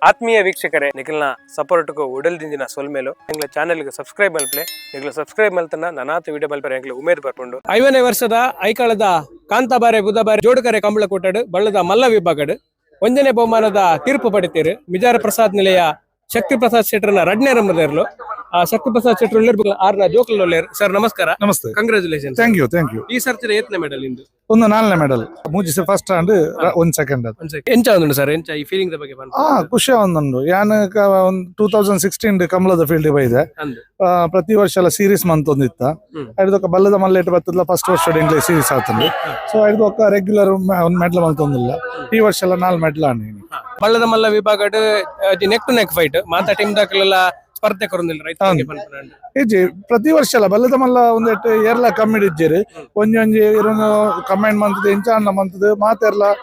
ಆತ್ಮೀಯ ವೀಕ್ಷಕರೇ, ನಿಖಲ್ನ ಸಪೋರ್ಟ್ಗೂ ಉಡಲ್ ದಿಂಜಿನ ಸೊಲ್ಮೇಲು. ಎಂಗ್ಲ ಚಾನೆಲ್ಗೆ ಸಬ್ಸ್ಕ್ರೈಬ್ ಮಲ್ಪ್ಲೆ. ನಿಗ್ಲ ಸಬ್ಸ್ಕ್ರೈಬ್ ಮಲ್ತನ ನನಾತ್ ವಿಡಿಯೋ ಮಲ್ಪರೆ ಎಂಗ್ಲ ಉಮೇದ್ ಬರ್ಪುಂಡು. 50ನೇ ವರ್ಷದ ಐಕಾಳದ ಕಾಂತಾಬಾರೆ ಬುಧಬಾರೆ ಜೋಡುಕರೆ ಕಂಬಳಕೂಟಡು ಬಳ್ಳದ ಮಲ್ಲ ವಿಭಾಗಡು ಒಂಜನೇ ಬಹುಮಾನದ ತೀರ್ಪು ಪಡಿತೀರು ಮಿಜಾರ ಪ್ರಸಾದ್ ನಿಲಯ ಶಕ್ತಿ ಪ್ರಸಾದ್ ಶೆಟ್ಟರ್ನ ರಡ್ನೇ ರಮ್ಮದೇರ್ಲು. ಆ ಶಕ್ತಿ ಪ್ರಸಾದ್ ಶೆಟ್ಟರ್ ಉಲ್ಲೇರ್, ಆರ್ನ ಜೋಕುಲ್ ಉಲ್ಲೇರ್. ಸರ್, ನಮಸ್ಕಾರ. Namaste. Congratulation. Thank you, thank you. ಈ ಸರ್ತಿದ ಏತ್ನ ಮೆಡಲ್ ಇಂದು? ಒಂದು ನಾಲ್ನೇ ಮೆಡಲ್. ಮೂಜಿ ಫಸ್ಟ್ ಅಂಡ್ ಒಂದ್ ಸೆಕೆಂಡ್ ಅದು. ಒಂದ್ ಎಂಚ ಉಂಡು ಸರ್? ಎಂಚ ಈ ಫೀಲಿಂಗ್ ಬಗ್ಗೆ? ಖುಷಿ ಒಂದುಂಡು. ಯಾನ್ 2016 ಕಮಲದ ಫೀಲ್ಡ್ ಬೈದೆ. ಅಂದು. ಪ್ರತಿ ವರ್ಷ ಎಲ್ಲ ಸೀರೀಸ್ ಮಂತೊಂದಿತ್ತ. ಐದೊಕ್ಕ ಬಲ್ಲದ ಮಲ್ಲೇಟ್ ಬತ್ತದ. ಫಸ್ಟ್ ವರ್ಷ ಇಂಗ್ಲಿಷ್ ಸೀರೀಸ್ ಆತಂದು. ಸೊ ಐದೊಕ್ಕ ರೆಗ್ಯುಲರ್ ಒಂದು ಮೆಡಲ್ ಮಂತೊಂದಿಲ್ಲ. ಈ ವರ್ಷ ಎಲ್ಲ ನಾಲ್ ಮೆಡಲ್ ಆಂಡ್. ಬಳ್ಳದ ಮಲ್ಲ ವಿಭಾಗಡ್ neck to neck fight, ಮಾತ ಟೀಮ್ ದಾಕಲೆಲ್ಲ ಸ್ಪರ್ಧೆ ಕೊರೊಂದಿಲ್ಲ ರೈತ. ಇಜ್ಜಿ, ಪ್ರತಿ ವರ್ಷ ಅಲ್ಲ, ಬಲ್ಲದ ಮಲ್ಲ ಒಂದೆಟ್ ಏರ್ಲ ಕಮ್ಮಿ ಇಜ್ಜಿರು. ಒಂಜಿ ಒಂಜಿ ಇರುನು ಕಮೆಂಟ್ ಮಂತದ, ಇಂಚ ಅಣ್ಣ ಮಂತದ, ಮಾತೆರ್ಲ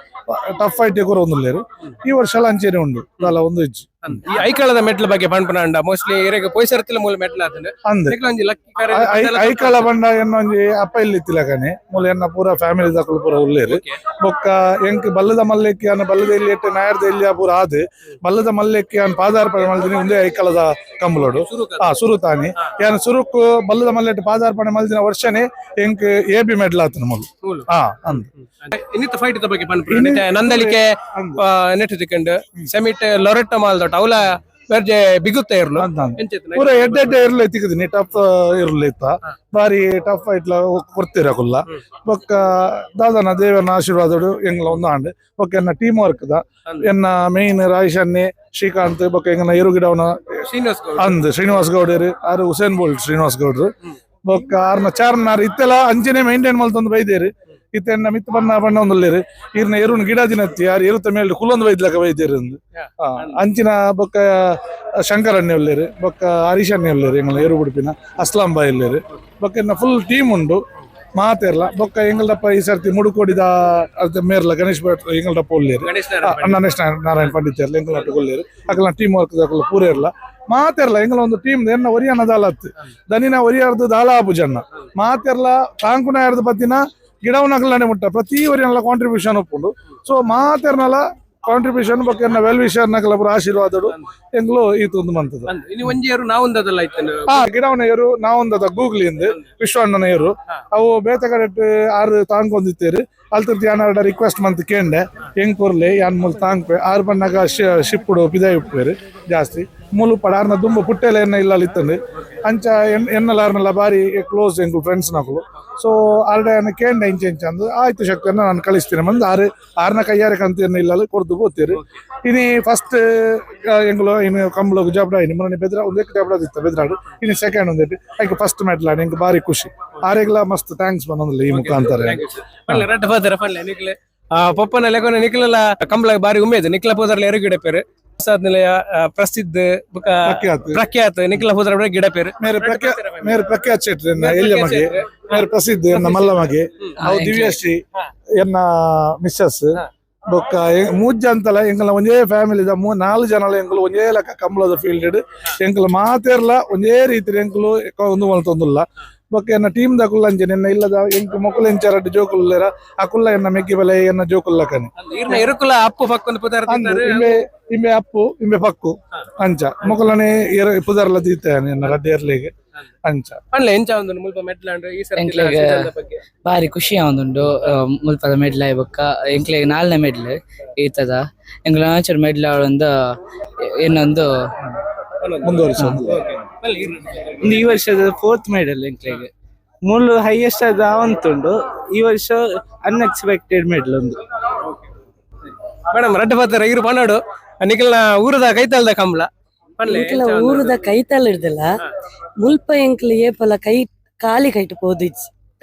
ಟಫ್ ಫೈಟ್ ಕೊರೊಂದುಲ್ಲೇರು. ಈ ವರ್ಷ ಎಲ್ಲ ಅಂಚೆನೆ ಉಂಡು, ದಾಲ ಒಂದು ಇಜ್ಜಿ. ಈ ಐಕಳದ ಮೆಟ್ಲ ಬಗ್ಗೆ ಪನ್ಪುನಾಂಡ, ಮೋಸ್ಟ್ಲಿ ಇರೆಗ್ ಪೋಯ್ ಸರ್ತಿಲ ಮೂಲ ಮೆಟ್ಲ ಆತಂಡ್. ಅಂದ್. ನಿಕ್ಲ ಒಂಜಿ ಲಕ್ಕಿ. ಐಕಳ ಬಂಡ ಎನ್ನ ಒಂಜಿ ಅಪ್ಪ ಇಲ್ಲಿ ಇತ್ತಿಲಕನೆ. ಮೂಲ ಎನ್ನ ಪೂರ ಫ್ಯಾಮಿಲಿ ದಕುಲು ಪೂರ ಉಲ್ಲೇರು. ಬೊಕ್ಕ ಎಂಕ್ ಬಲ್ಲದ ಮಲ್ಲೆಕ್ಕಿ ಅನ್ನ ಬಲ್ಲದ ಇಲ್ಲಿ ಎಟ್ಟು ನಾಯರ್ದ ಇಲ್ಲಿ ಪೂರ ಆದ್ ಬಲ್ಲದ ಮಲ್ಲೆಕ್ಕಿ ಅನ್ ಪಾದಾರ್ಪಣೆ ಮಲ್ದಿನಿ ಒಂದೇ ಐಕಳದ ಕಂಬಳೋಡು. ಸುರುತಾನಿ ಯಾನ್ ಸುರುಕ್ ಬಲ್ಲದ ಮಲ್ಲೆಟ್ಟು ಪಾದಾರ್ಪಣೆ ಮಲ್ದಿನ ವರ್ಷನೇ ಎಂಕ್ A B medal ಆತನ ಮೂಲು. ಮೂಲು. ಅಂದ್. ಇನ್ನಿತ್ತ ಫೈಟ್ ಬಗ್ಗೆ ಪನ್ಪುನ, ನಂದಳಿಕೆ ನೆಟ್ ತಿಕ್ಕಂಡ್ ಸೆಮಿಟ್ ಲೊರೆಟ್ಟ ಮಾಲ್ದೊಟ್ಟ ಅವಲ ಬೇರ್ಜೆ ಬಿಗುತ್ತ ಇರ್ಲು. ಅಂದ್ ಅಂದ್. ಎಂಚಿತ್ತು? ಪೂರ ಎಡ್ಡೆ ಎಡ್ಡೆ ಇರ್ಲೆ ತಿಕ್ಕದಿನಿ, ಟಫ್ ಇರ್ಲಿ ಇತ್ತ. ಬಾರಿ ಟಫ್ ಫೈಟ್ಲ ಕೊಡ್ತೀರ ಕುಲ್ಲ. ಬೊಕ್ಕ ದಾದನ ದೇವನ ಆಶೀರ್ವಾದಡು ಎಂಗ್ಲ ಒಂದು ಆಂಡ್. ಬೊಕ್ಕ ಎನ್ನ ಟೀಮ್ ವರ್ಕ್ ದ ಎನ್ನ ಮೇನ್ ರಾಯಿಶನ್ನೆ ಶ್ರೀಕಾಂತ್, ಬೊಕ್ಕ ಎಂಗನ ಎರುಗಿಡವನ ಶ್ರೀನಿವಾಸ್ ಗೌಡ. ಅಂದ್, ಶ್ರೀನಿವಾಸ್ ಗೌಡರು ಆರು, ಹುಸೇನ್ ಬೋಲ್ಟ್ ಶ್ರೀನಿವಾಸ್ ಗೌಡ್ರು. ಬೊಕ್ಕ ಆರ್ನ ಚಾರ್ನಾರ್ ಇತ್ತೆಲ್ಲ ಅಂಚನೆ ಮೇಂಟೈನ್ ಮಲ್ತೊಂದು ಬೈದೇರು. ಇತ್ತೆ ಎನ್ನ ಮಿತ್ತ ಬಣ್ಣ ಬಣ್ಣ ಒಂದುಲ್ಲೇರು. ಈರ್ನ ಎರುನ್ ಗಿಡ ದಿನತ್ತಿ ಯಾರು ಎರುತ್ತ ಮೇಲೆ ಕುಲೊಂದು ಬೈದ್ಲಕ ಬೈದೇರು ಅಂದು. ಅಂಚಿನ ಬೊಕ್ಕ ಶಂಕರಣ್ಯ ಉಲ್ಲೇರು, ಬೊಕ್ಕ ಹರೀಶಣ್ಯ ಉಲ್ಲೇರು, ಎಂಗಲ ಎರು ಉಡುಪಿನ ಅಸ್ಲಾಂ ಬಾಯ್ ಉಲ್ಲೇರು. ಬೊಕ್ಕ ಎನ್ನ ಫುಲ್ ಟೀಮ್ ಉಂಡು ಮಾತೆರ್ಲ. ಬೊಕ್ಕ ಎಂಗಲ್ದಪ್ಪ ಈ ಸರ್ತಿ ಮುಡುಕೋಡಿದ ಅದ್ ಮೇರ್ಲ ಗಣೇಶ್ ಭಟ್ ಎಂಗಲ್ದಪ್ಪ ಉಲ್ಲೇರು. ಗಣೇಶ್. ಗಣೇಶ್ ನಾರಾಯಣ ಪಂಡಿತ್ ಇರ್ಲ, ಎಂಗಲ್ ಉಲ್ಲೇರು. ಅಕಲ್ನ ಟೀಮ್ ವರ್ಕ್ ಅಕಲ್ ಪೂರ ಇರ್ಲ, ಮಾತೆರ್ಲ. ಎಂಗಲ ಒಂದು ಟೀಮ್ ಎನ್ನ ಒರಿಯನ ದಾಲತ್ ದನಿನ ಒರಿಯಾರ್ದು ದಾಲ ಆಪು ಜನ ಮಾತೆರ್ಲ ತಾಂಕುನ ಯಾರ್ದು ಪತ್ತಿನ ಗಿಡವನಕಲ್ನೇ ಮುಟ್ಟ ಪ್ರತಿ ಒರಿಯನಲ ಕಾಂಟ್ರಿಬ್ಯೂಷನ್ ಉಪ್ಪುಂಡು. ಸೊ ಮಾತೆರ್ನಲ ಕಾಂಟ್ರಿಬ್ಯೂಷನ್ ಬೊಕ್ಕ ಎನ್ನ ವೆಲ್ ವಿಷರ್ ನಕಲ ಪೂರ ಆಶೀರ್ವಾದಡು ಎಂಗ್ಲು ಈ ಒಂದು ಮಂತದ. ಇನ್ನು ಒಂಜಿ ಏರು ನಾವುಂದದಲ್ಲ ಇತ್ತನು. ಗಿಡವನ ಏರು ನಾವೊಂದದ ಗೂಗ್ಲಿ ಇಂದ್ ವಿಶ್ವಣ್ಣನ ಏರು. ಅವು ಬೇತೆ ಕಡೆಟ್ ಆರು ತಾಂಕೊಂದಿತ್ತೇರು. ಅಲ್ತರ್ತಿ ಯಾನಾಡ ರಿಕ್ವೆಸ್ಟ್ ಮಂತ್ ಕೇಂಡೆ, ಹೆಂಗ್ ಕೊರ್ಲೆ, ಯಾನ್ ಮೂಲ ತಾಂಕ್ಪೆ. ಆರು ಬಣ್ಣಗ ಶಿಪ್ಪುಡು ಪಿದಾಯಿ ಉಪ್ಪೇರು ಜಾಸ್ತಿ. ಮೂಲು ಪಡಾರ್ನ ದುಂಬು ಪುಟ್ಟೆಲ ಎನ್ನ ಇಲ್ಲ ಇತ್ತಂದು. ಅಂಚ ಎನ್ನಲಾರ್ನೆಲ್ಲ ಬಾರಿ ಕ್ಲೋಸ್ ಎಂಕುಲು ಫ್ರೆಂಡ್ಸ್ ನಕುಲು. ಸೊ ಆರ್ಡ ಎನ್ನ ಕೇಂಡೆ, ಇಂಚ ಇಂಚ ಅಂದು. ಆಯ್ತು ಶಕ್ತಿಯನ್ನ, ನಾನು ಕಳಿಸ್ತೀನಿ ಬಂದು ಆರು ಆರ್ನ ಕೈಯಾರೆ ಕಂತ ಎನ್ನ ಇಲ್ಲ ಕೊರ್ದು ಬೋತೀರು. ಇನಿ ಫಸ್ಟ್ ಎಂಗುಲು ಇನ್ನು ಕಂಬಳಗು ಜಬಡ ಇನಿ ಮೊನ್ನೆ ಬೆದ್ರ ಒಂದಕ್ಕೆ ಜಬಡ ಇತ್ತ ಬೆದ್ರಾಡು. ಇನ್ನು ಸೆಕೆಂಡ್ ಒಂದೆಟ್ಟು ಐಕ್ ಫಸ್ಟ್ ಮೆಡಲ್ ಎಂಕ್ ಬಾರಿ ಖುಷಿ. ಆರೆಗ್ಲ ಮಸ್ತ್ thanks ಬಂದೊಂದಿಲ್ಲ ಈ ಮುಖಾಂತರ. ಪಲ್ಲೆ ರಡ್ಡ ಪಾತರ ಪಲ್ಲೆ ನಿಕ್ಲೆ. ಪೊಪ್ಪನ ಲೆಕೊನ ನಿಕ್ಲೆಲ್ಲ ಕಂಬಳ ಬಾರಿ ಉಮೇದು. ನಿಕ್ಲ ಪೋದರ್ಲ ಎರು ಗಿಡಪೇರು ಪ್ರಸಾದ್ ನಿಲಯ ಪ್ರಸಿದ್ಧ ಬುಕ. ಪ್ರಖ್ಯಾತ. ಪ್ರಖ್ಯಾತ ನಿಕ್ಲ ಪೋದರ ಗಿಡಪೇರು. ಮೇರೆ ಪ್ರಖ್ಯಾತ, ಮೇರೆ ಪ್ರಖ್ಯಾತ್ ಶೆಟ್ರ್ ಎನ್ನ ಎಲ್ಯ ಮಗೆ. ಮೇರೆ ಪ್ರಸಿದ್ಧ ಎನ್ನ ಮಲ್ಲ ಮಗೆ. ಅವು ದಿವ್ಯಶ್ರೀ ಎನ್ನ ಮಿಸ್ಸಸ್. ಬೊಕ್ಕ ಮೂಜ್ ಅಂತಲ ಎಂಕಲ್ನ ಒಂಜೇ ಫ್ಯಾಮಿಲಿ ನಾಲ್ ಜನಲ ಎಂಕುಲು ಒಂಜೇ ಲೆಕ್ಕ ಕಂಬಳದ ಫೀಲ್ಡ್. ಎಂಕುಲು ಮಾತೆರ್ಲ ಒಂಜೇ ರೀತಿ ಎಂಕುಲು ಒಂದು ಮಲ್ತೊಂದುಲ್ಲ. ಬೊಕ್ಕ ಎನ್ನ ಟೀಮ್ ದಕುಲ್ಲ ಅಂಚನೆ. ಎನ್ನ ಇಲ್ಲದ ಎಂಕ್ ಮೊಕುಲು ಎಂಚಾರಡ್ಡು ಜೋಕುಲ್ಲೇರ, ಅಕುಲ್ಲ ಎನ್ನ ಮೆಗ್ಗಿ ಬಲೆ ಎನ್ನ ಜೋಕುಲ್ಲಕನೆ. ಈರ್ನ ಎರುಕುಲ ಅಪ್ಪು ಪಕ್ಕೊಂದು ಪುದರ್. ಅಂದು, ಇಂಬೆ ಇಂಬೆ ಅಪ್ಪು, ಇಂಬೆ ಪಕ್ಕು. ಅಂಚ ಮೊಕಲನೆ ಪುದರ್ಲ ದೀತೆ ಎನ್ನ ರಡ್ಡೆ ಎರ್ಲಿಗೆ ಅಂಚ. ಪನ್ಲೆ, ಎಂಚ ಒಂದು ಮುಲ್ಪ ಮೆಟ್ಲಾಂಡ್ ಈ ಸರ್ತಿ ಎಂಕ್ಲೆಗ್ season ದ ಬಗ್ಗೆ? ಬಾರಿ ಖುಷಿ ಆವೊಂದುಂಡು. ಮುಲ್ಪದ ಮೆಡ್ಲ್ ಆಯ್ ಬೊಕ್ಕ ಎಂಕ್ಲೆಗ್ ನಾಲ್ನೇ ಮೆಡ್ಲ್ ಈತದ. ಎಂಕ್ಲ ಆಂಚೂರು ಮೆಡ್ಲ್ ಆವೊಂದು ಇನ್ನೊಂದು ಮುಂದುವರಿಸೋದು. ಪನ್ಲೆ ಈರ್ನ. ಒಂದು ಈ ವರ್ಷದ ಫೋರ್ತ್ ಮೆಡಲ್ ಎಂಕ್ಲೆಗ್. ಮೂಲು ಹೈಯೆಸ್ಟ್ ಅದು ಆವಂತುಂಡು. ಈ ವರ್ಷ ಅನ್ಎಕ್ಸ್ಪೆಕ್ಟೆಡ್ ಮೆಡಲ್ ಒಂದು. ಮೇಡಮ್, ರಡ್ಡ ಪಾತರ ಇರು ಪನ್ನಡು. ನಿಖಲ್ನ ಊರದ ಕೈತಲ್ದ ಕಂಬಳ ಪನ್ಲೆ. ಎಂಕ್ಲ ಊರುದ ಕೈತಲ್ ಇರ್ದಲ್ಲ. ಮುಲ್ಪ ಎಂಕ್ಲ ಏಪಲ ಕೈ ಖಾಲಿ ಕೈಟ್ ಪೋದಿಜ್ಜಿ.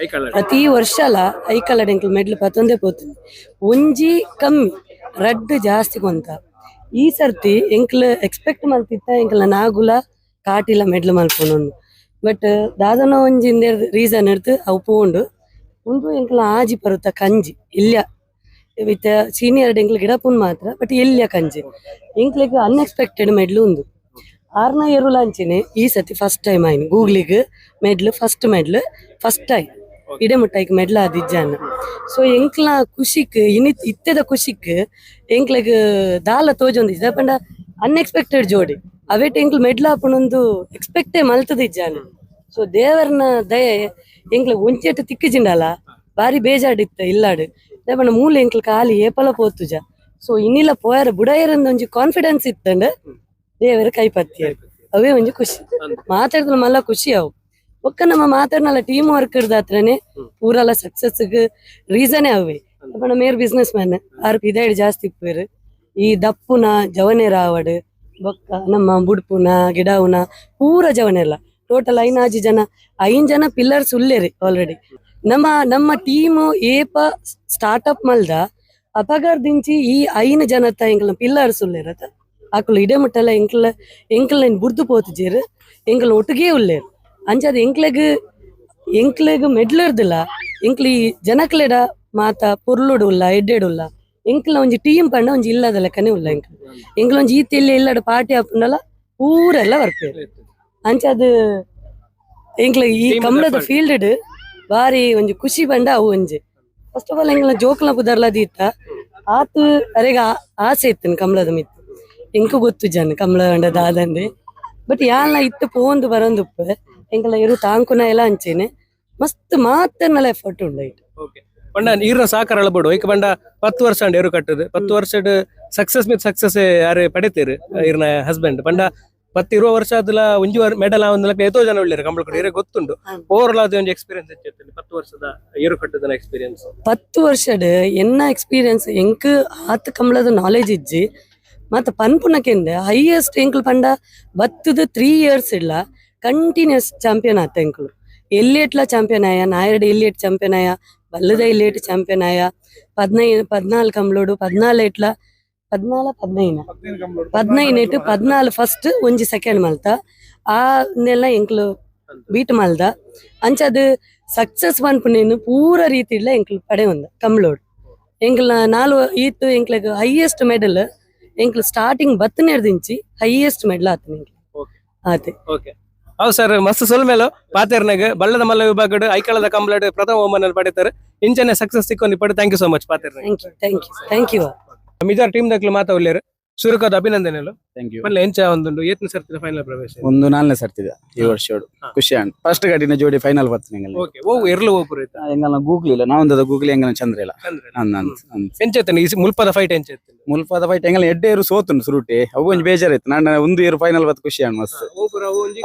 ಪ್ರತಿ ವರ್ಷಲ ಐಕಲಡ್ ಎಂಕ್ಲ ಮೆಡ್ಲ್ ಪತ್ತೊಂದೇ ಪೋತುಂಡು. ಒಂಜಿ ಕಮ್ಮಿ, ರಡ್ಡ್ ಜಾಸ್ತಿ ಕೊಂತ. ಈ ಸರ್ತಿ ಎಂಕ್ಲ ಎಕ್ಸ್ಪೆಕ್ಟ್ ಮಲ್ತಿತ್ತ ಎಂಕ್ಲ ನಾಗುಲ ಕಾಟಿಲ ಮೆಡ್ಲ್ ಮಲ್ಪೊಂಡು. ಬಟ್ ದಾದನ ಒಂಜಿ ರೀಸನ್ ಇರ್ತು ಅವು ಪೋಂಡು. ಉಂದು ಎಂಕ್ಲ ಆಜಿ ಪರುತ ಕಂಜಿ ಇಲ್ಯ ವಿತ್ ಸೀನಿಯರ್ ಎಂಕ್ಲ ಗಿಡಪುನ್ ಮಾತ್ರ. ಬಟ್ ಎಲ್ಯ ಕಂಜಿ ಎಂಕ್ಲೆಗ್ ಅನ್ಎಕ್ಸ್ಪೆಕ್ಟೆಡ್ ಮೆಡ್ಲ್ ಉಂದು. ಆರ್ನ ಎರುಲ ಅಂಚೆನೆ ಈ ಸತಿ ಫಸ್ಟ್ ಟೈಮ್ ಆಯ್ನು ಗೂಗ್ಲಿಗ್ medal, first medal, first time. ಇಡೆ ಮುಟ್ಟ ಮೆಡ್ಲ ಆದಿಜ್ಜಾನ. ಸೊ ಎಂಕ್ಲ ಖುಷಿಕ್ ಇನಿ ಇತ್ತೆದ ಖುಷಿಕ್ ಎಂಕ್ಲೆಗ್ ದಾಲ ತೋಜೊಂದಿಜ್ಜ ಪಂಡ ಅನ್ಎಕ್ಸ್ಪೆಕ್ಟೆಡ್ ಜೋಡಿ ಅವೇಟ್ ಎಂಕ್ಲ ಮೆಡ್ಲ ಆಪುನೊಂದು ಎಕ್ಸ್ಪೆಕ್ಟೇ ಮಲ್ತದಿಜ್ಜಾನ. ಸೊ ದೇವರ್ನ ದಯೆ ಎಂಕ್ಲ ಒಂಚೆಟ್ ತಿಕ್ಕಿಜಿಂಡಲ ಬಾರಿ ಬೇಜಾಡಿತ್ತ ಇಲ್ಲಾಡು ಪಂಡ ಮೂಲ ಎಂಕ್ಲ ಖಾಲಿ ಏಪಲ ಪೋತುಜ. ಸೊ ಇನ್ನಿಲ್ಲ ಪೋಯರ ಬುಡಯರಂದ ಒಂಜಿ ಕಾನ್ಫಿಡೆನ್ಸ್ ಇತ್ತಂಡ ದೇವರ ಕೈ ಪತ್ತಿಯ ಅವೇ ಒಂಜಿ ಖುಷಿ ಮಾತಾಡಿದ್ರೆ ಮಲ್ಲ ಖುಷಿ ಅವು. ಒಕ್ಕ ನಮ್ಮ ಮಾತಾಡ್ನಲ್ಲ ಟೀಮ್ ವರ್ಕ್ ಹತ್ರನೇ ಪೂರಲ್ಲ ಸಕ್ಸಸ್ ರೀಸನೇ ಅವೇ. ಪಂಡ ಮೇರ್ ಬಿಸ್ನೆಸ್ ಮ್ಯಾನ್ ಆರ್ ಪಿದಾಯ್ಡ್ ಜಾಸ್ತಿ ಇಪ್ಪೇರು. ಈ ದಪ್ಪುನ ಜವನೇರ ಆವಡ್ ಬೊಕ್ಕ ನಮ್ಮ ಬುಡ್ಪುನ ಗಿಡವುನ ಪೂರ ಜವನೆಲ್ಲ ಟೋಟಲ್ 5 ಜನ 5 ಜನ ಪಿಲ್ಲರ್ಸ್ ಉಲ್ಲೇರಿ ಆಲ್ರೆಡಿ. ನಮ್ಮ ನಮ್ಮ ಟೀಮ್ ಏಪ ಸ್ಟಾರ್ಟ್ ಅಪ್ ಮಲ್ದ ಅಪಗಾರ್ದಿಂಚಿ ಈ 5 ಜನತ ಎಂಕ್ಲ ಪಿಲ್ಲರ್ಸ್ ಉಲ್ಲೇರತ ಅಕುಲು ಇಡೆ ಮುಟ್ಟಲ್ಲ ಎಂಕ್ಲ ಎಂಕ್ಲ ಬುಡ್ದು ಪೋತುಜೇರು ಎಂಕ್ಲ ಒಟ್ಟಿಗೆ ಉಲ್ಲೇರು. ಅಂಚಾದ ಎಂಕ್ಲೆಗ್ ಎಂಕ್ಲೆಗ್ ಮೆಡ್ಲರ್ದಿಲ್ಲ ಎಂಕ್ಲ ಈ ಜನಕ್ಲೆಡ ಮಾತ ಪೊರ್ಲುಡು ಉಲ್ಲ ಎಡ್ಡೆಡುಲ್ಲ ಎಂಕ್ಲ ಒಂಜಿ ಟೀಮ್ ಪಂಡ ಒಂಜಿ ಇಲ್ಲದ ಲೆಕ್ಕನೆ ಉಲ್ಲ. ಎಂಕ್ಲ ಎಂಕ್ಲ ಒಂಜಿ ಈತ ಇಲ್ಲ ಇಲ್ಲಡ ಪಾರ್ಟಿ ಆಪುಂಡಲ ಪೂರೆಲ್ಲ ಬರ್ಪೇರು. ಅಂಚಾದ ಎಂಕ್ಲ ಈ ಕಮಲದ ಫೀಲ್ಡ್ ಬಾರಿ ಒಂಜಿ ಖುಷಿ ಪಂಡ ಅವು ಒಂಜಿ. First of all ಎಂಕ್ಲ ಜೋಕ್ಲ ಪುದರ್ಲ ದೀತ ಆತು ಅರೆಗ ಆಸೆ ಇತ್ತು ಕಮಲದ ಮಿತ್ತು ಎಂಕು ಗೊತ್ತು ಜನ ಕಮಲ ಪಂಡ ದಾದಂದೆ. ಬಟ್ ಯಾಲ್ನ ಇತ್ತು ಪೋಂದು ಬರೋಂದುಪ್ಪು ಎಂಕಲ ಇರು ತಾಂಕುನ ಎಲ್ಲ ಅಂಚೇನೆ ಮಸ್ತ್ ಮಾತನ್ನೆಲ್ಲ ಎಫರ್ಟ್ ಉಂಡು ಐಟ್. ಪಂಡ ಈರ್ನ ಸಾಕಾರ ಅಳಬೋಡು ಐಕ್ ಪಂಡ 10 ವರ್ಷ ಅಂಡ್ ಎರು ಕಟ್ಟುದು 10 ವರ್ಷಡ್ ಸಕ್ಸಸ್ ಮಿತ್ ಸಕ್ಸಸ್ ಯಾರು ಪಡೆತೇರು ಈರ್ನ ಹಸ್ಬೆಂಡ್ ಪಂಡ 10-20 ವರ್ಷ ಆದಲ ಒಂಜಿ ಮೆಡಲ್ ಆವಂದಲಕ ಏತೋ ಜನ ಉಳ್ಳೇರು ಕಂಬಳ ಕಡೆ ಇರೇ ಗೊತ್ತುಂಡು. ಓವರ್ ಆಲ್ ಒಂಜಿ ಎಕ್ಸ್ಪೀರಿಯನ್ಸ್ ಹೆಚ್ಚಿತ್ತು 10 ವರ್ಷದ ಏರು ಕಟ್ಟುದನ ಎಕ್ಸ್ಪೀರಿಯನ್ಸ್. 10 ವರ್ಷಡ್ ಎನ್ನ ಎಕ್ಸ್ಪೀರಿಯನ್ಸ್ ಎಂಕ್ ಆತ್ ಕಮಲದ ನಾಲೆಜ್ ಇಜ್ಜಿ ಮತ್ತ ಪನ್ಪುನಕೆಂದೆ ಹೈಯೆಸ್ಟ್ ಎಂಕ್ಲು ಪಂಡ ಬತ್ತದ 3 ಇಯರ್ಸ್ ಇಲ್ಲ ಕಂಟಿನ್ಯೂಸ್ ಚಾಂಪಿಯನ್ ಆತ ಎಂಕ್ಲು. ಎಲ್ಲಿಟ್ಲ ಚಾಂಪಿಯನ್ ಆಯ ನಾಯರ್ಡ್ ಎಲ್ಲಿಟ್ ಚಾಂಪಿಯನ್ ಆಯ ಬಲ್ಲದ ಎಲ್ಲಿಟ್ ಚಾಂಪಿಯನ್ ಆಯ 15 14 ಕಂಬ್ಲೋಡು 14 ಎಟ್ಲ 14 15 15 ಎಟ್ಟು 14 ಫಸ್ಟ್ ಒಂಜಿ ಸೆಕೆಂಡ್ ಮಲ್ತ ಆ ನೆಲ್ಲ ಎಂಕ್ಲು ಬೀಟ್ ಮಲ್ದ. ಅಂಚದ ಸಕ್ಸಸ್ ಪನ್ಪುನೇನು ಪೂರ ರೀತಿ ಇಲ್ಲ ಎಂಕ್ಲು ಪಡೆ ಒಂದ ಕಂಬ್ಲೋಡು ಎಂಕ್ಲ 4 ಈತ್ ಎಂಕ್ಲೆಗ್ ಹೈಯೆಸ್ಟ್ ಮೆಡಲ್ ಎಂಕ್ಲು ಸ್ಟಾರ್ಟಿಂಗ್ ಬತ್ತನೇರ್ದಿಂಚಿ ಹೈಯೆಸ್ಟ್ ಮೆಡಲ್ ಆತನ ಎಂಕ್ಲು ಆತೆ. ಓಕೆ ಹೌದು ಸರ್ ಮಸ್ತ್ ಸೊಲ್ಮೇಲು ಪಾತೆರ್ನಾಗ ಬಳ್ಳದ ಮಲ್ಲ ವಿಭಾಗಡ್ ಐಕಳದ ಕಂಬ್ಲಡ್ ಪ್ರಥಮ ಬಹುಮಾನ ಪಡೆತಾರೆ ಇಂಚನೆ ಸಕ್ಸಸ್ ಸಿಕ್ಕೊಂಡು ಪಡೆ. Thank you so much ಪಾತೆರ್ನಾಗ. Thank you thank you thank you. Mijar team ದಕ್ಲು ಮಾತಾ ಉಲ್ಲೇರು ಸುರುಕದ ಅಭಿನಂದನೆಲು. Thank you. ಪಲ್ಲೆ ಎಂಚ ಒಂದುಂಡು ಏತ್ನ ಸರ್ತಿದ ಫೈನಲ್ ಪ್ರವೇಶ? ಒಂದು 4ನೇ ಸರ್ತಿದೆ ಈ ವರ್ಷ ಖುಷಿ ಅಂಡ್ ಫಸ್ಟ್ ಗಾಡಿನ ಜೋಡಿ ಫೈನಲ್ ಬರ್ತದೆ ಎಂಗಲ್. ಓಕೆ ಓ ಎರ್ಲು ಓಪುರ ಇತ್ತ ಎಂಗಲ್ನ ಗೂಗ್ಲಿ ಇಲ್ಲ ನಾವೊಂದದ ಗೂಗ್ಲಿ ಎಂಗಲ್ನ ಚಂದ್ರ ಇಲ್ಲ. ಎಂಚೆತ್ತನೆ ಈ ಮುಲ್ಪದ ಫೈಟ್ ಎಂಚೆತ್ತನೆ? ಮುಲ್ಪದ ಫೈಟ್ ಎಂಗಲ್ ಎಡ್ಡೆ ಏರು ಸೋತುಂಡು ಸುರುಟಿ ಅವು ಒಂಜಿ ಬೇಜಾರಿತ್ತು ನಾನು ಒಂದು ಏರು ಫೈನಲ್ ಬತ್ ಖುಷಿ ಅಂಡ್ ಮಸ್ತ್.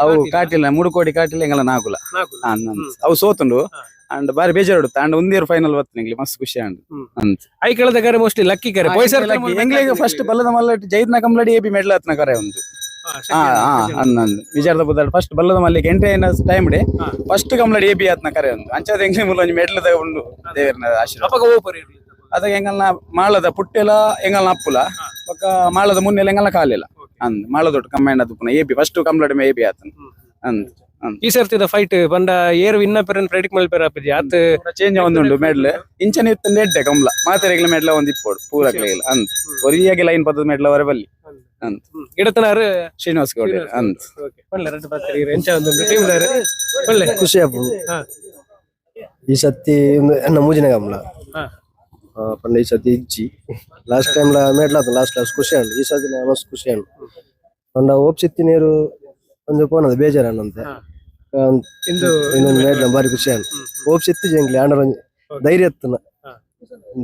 ಅವು ಕಾಟಿಲ್ಲ 3 ಕೋಟಿ ಕಾಟಿಲ್ಲ ಎಂಗಲ ನಾಕುಲ ಅವು ಸೋತುಂಡು ಅಂಡ್ ಬಾರಿ ಬೇಜಾರು ಅಂಡ್ ಒಂದು ಏರು ಫೈನಲ್ ಬರ್ತದೆ ಎಂಗ್ಲಿ ಮಸ್ತ್ ಖುಷಿ ಅಂಡ್ ಅಂತ. I ಕಳೆದ ಕರೆ ಮೋಸ್ಟ್ಲಿ ಲಕ್ಕಿ ಕರೆ ಪೊಯ್ಸರ್ ಎಂಗ್ಲಿಗೆ ಫಸ್ಟ್ ಬಲ್ಲದ ಮಲ್ಲ ಜೈತ್ನ ಕಂಬ್ಲಡಿ A B medal ಆತ್ನ ಕರೆ ಒಂದು ವಿಚಾರದ ಬುದ್ಧ ಫಸ್ಟ್ ಬಲ್ಲದ ಮಲ್ಲಿಗೆ ಎಂಟ್ರಿ అయిన time day first ಕಂಬ್ಲಡಿ A B ಆತ್ನ ಕರೆ ಒಂದು ಅಂಚಾದ ಎಂಗ್ಲಿ ಮೂಲ ಒಂಜಿ ಮೆಡ್ಲ್ ಉಂಡು ದೇವರನ ಆಶೀರ್ವಾದ. ಅದ ಎಂಗಲ್ನ ಮಾಳದ ಪುಟ್ಟೆಲ ಎಂಗಲ್ನ ಅಪ್ಪುಲ ಬೊಕ್ಕ ಮಾಳದ ಮುನ್ನೆಲ ಎಂಗಲ್ನ ಕಾಲಿಲ್ಲ ಅಂದ್ ಮಾಳದೊಟ್ಟು ಕಂಬೈಂಡ್ ಅದು ಪುನಃ A B first ಕಂಬ್ಲಡಿ A B ಆತನ ಅಂದ್. ಈ ಸರ್ತಿದ ಫೈಟ್ ಬಂಡ ಏರು ವಿನ್ನ ಪೆರನ್ ಪ್ರೆಡಿಕ್ಟ್ ಮಲ್ಪೆರ ಆಪುಜಿ ಆತ್ ಚೇಂಜ್ ಒಂದುಂಡು ಮೆಡ್ಲ್ ಇಂಚನೆ ಇತ್ತಂದೆ ಎಡ್ಡೆ ಕಂಬ್ಲ ಮಾತೆರೆಗ್ಲ ಮೆಡ್ಲ ಒಂದ್ ಇಪ್ಪೋಡು ಪೂರಕ್ಲೆಗಿಲ್ಲ ಅಂದ್ ಒರಿಯಾಗಿ ಲೈನ್ ಪದ್ದದ ಮೆಡ್ಲ ವರೆ ಬಲ್ಲಿ ಅಂದ್. ಗಿಡತನಾರು ಶ್ರೀನಿವಾಸ್ ಗೌಡ ಅಂದ್. ಖುಷಿ ಆಪುಂಡು ಈ ಸತಿ ಎನ್ನ ಮೂಜಿನ ಕಂಬ್ಲ ಪಂಡ ಈ ಸತಿ ಇಜ್ಜಿ ಲಾಸ್ಟ್ ಟೈಮ್ ಲ ಮೆಡ್ಲ ಲಾಸ್ಟ್ ಲಾಸ್ಟ್ ಖುಷಿ ಆಂಡ್ ಈ ಸತಿ ಮಸ್ತ್ ಖುಷಿ ಆಂಡ್ ಪಂಡ ಓಪ್ಸಿತ್ತಿ ನೀರು ಒಂದು ಪೋನದ ಬೇಜಾರು ಅನ್ನಂತೆ ಇನ್ನೊಂದು ಮೇಡ್ಲ ಬಾರಿ ಖುಷಿ ಆಂಡ್ ಓಪ್ಸಿತ್ತಿ ಜಂಗ್ಲಿ ಆಂಡರ್ ಧೈರ್ಯ ಎತ್ತನ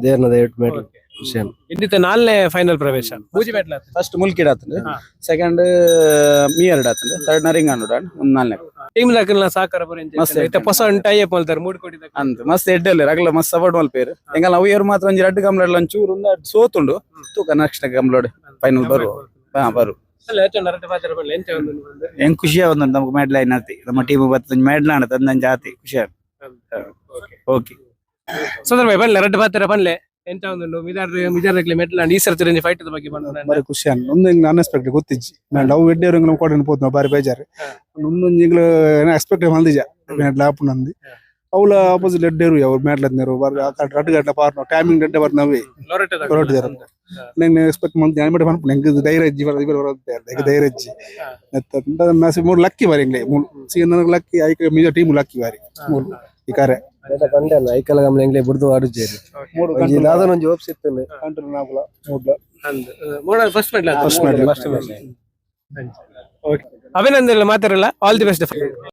ದೇರ್ನ ಧೈರ್ಯ ಮೇಡ್ಲ ಖುಷಿ ಆಂಡ್. ಇಂದಿತ 4ನೇ ಫೈನಲ್ ಪ್ರವೇಶ ಮೂಜಿ ಮೆಡ್ಲ ಫಸ್ಟ್ ಮುಲ್ಕಿಡ್ ಆತಂಡು ಸೆಕೆಂಡ್ ಮೀಯರ್ಡ್ ಆತಂಡು ಥರ್ಡ್ ನರಿಂಗ್ ಅಂಡ್ ಒಂದು 4ನೇ ಟೀಮ್ ದಾಕಲ್ನ ಸಾಕಾರ ಮಸ್ತ್ ಇತ್ತೆ ಹೊಸ ಟೈ ಅಪ್ ಮಲ್ತಾರ 3 ಕೋಟಿ ಅಂದ್ ಮಸ್ತ್ ಎಡ್ಡೆಲ್ಲ ರಗಲ ಮಸ್ತ್ ಸಪೋರ್ಟ್ ಮಲ್ಪೇರು ಎಂಗಲ್ ಅವು ಏರು ಮಾತ್ರ ಒಂಜಿ ರಡ್ಡು ಕಂಬ್ಲಡ್ ಒಂಚೂರು ಒಂದು ಸೋತುಂಡು ತೂಕ ನೆಕ್ಸ್ಟ್ ಕಂಬ್ಲಡ್ ಫೈನಲ್ ಬರು ಬರು. ಹೆಂಗ್ ಖುಷಿ ಆವೊಂದು ನಮಗೆ ಮೆಡ್ಲ್ అయినది ನಮ್ಮ ಟೀಮ್ ಬರ್ತದೆ ಮೆಡ್ಲ್ ಆಂಡ ತಂದನ್ ಜಾತಿ ಖುಷಿ ಓಕೆ. ಸಂದರ್ಭ ಬನ್ಲೆ ರಡ್ಡು ಪಾತ್ರ ಬನ್ಲೆ ಎಂತ ಒಂದು ಮಿದಾರ್ ಮಿದಾರ್ ಮೆಡ್ಲ್ ಆಂಡ್ ಈ ಸರ್ತಿ ಫೈಟ್ ಬಗ್ಗೆ ಬಂದ ಬಾರಿ ಖುಷಿ ಅಂಡ್ ಒಂದು ಎಂಗ್ಲ ಅನ್ಎಕ್ಸ್ಪೆಕ್ಟೆಡ್ ಗೊತ್ತಿಜ್ಜಿ ನಾನು ಅವು ಎಡ್ಡೆ ಎಂಗ್ಲ ಕೊಡನ್ ಪೋತು ಬಾರಿ ಬೇಜಾರು ಒಂದೊಂದು ಎಂಗ್ಲ ಎಕ್ಸ್ಪೆಕ್ಟ್ ಮಂದಿಜ ಮೆಡ್ಲ್ ಆಪುನಂದು ಅವಳ ಆಪೋಸಿಟ್ ಎಡ್ಡೇರು ಅವ್ರು ಮೆಡ್ಲ್ ಅದ್ನೇರು ಬಾರಿ ರಡ್ಡು ಗಂಟೆ ಪಾರ್ನ ಟೈಮಿಂಗ್ ಗಂಟೆ ಬರ್ನವೇ ಲೊರೆಟ್ ನಂಗೆ ಎಕ್ಸ್ಪೆಕ್ಟ್ ಮಂದಿ ನಾನು ಪನ್ಪುಂಡು ಎಂಕ್ ಧೈರ್ಯ ಇಜ್ಜಿ ಬರ ಬರುತ್ತೆ ಎಂಕ್ ಧೈರ್ಯ ಇಜ್ಜಿ ಮೂರು ಲಕ್ಕಿ ಬಾರಿ ಎಂಗ್ಲೆ ಮೂರು ಸಿ ನನಗೆ ಲಕ್ಕಿ ಐಕ ಮೀಜ ಟೀಮ್ ಲಕ್ಕಿ ಬಾರಿ ಮೂರು ಈ ಕರೆ. ಪಂಡೆ ಐಕಲ ಗಮನ ಎಂಗ್ಲೆ ಬುಡ್ದು ಆಡುಜೇರು. ಒಂಜಿ ದಾದನ ಒಂಜಿ hopes ಇತ್ತುಂಡು. First medal. First medal. Okay, ಅಭಿನಂದನೆ ಮಾತಾರಲ್ಲ, ಆಲ್ the best.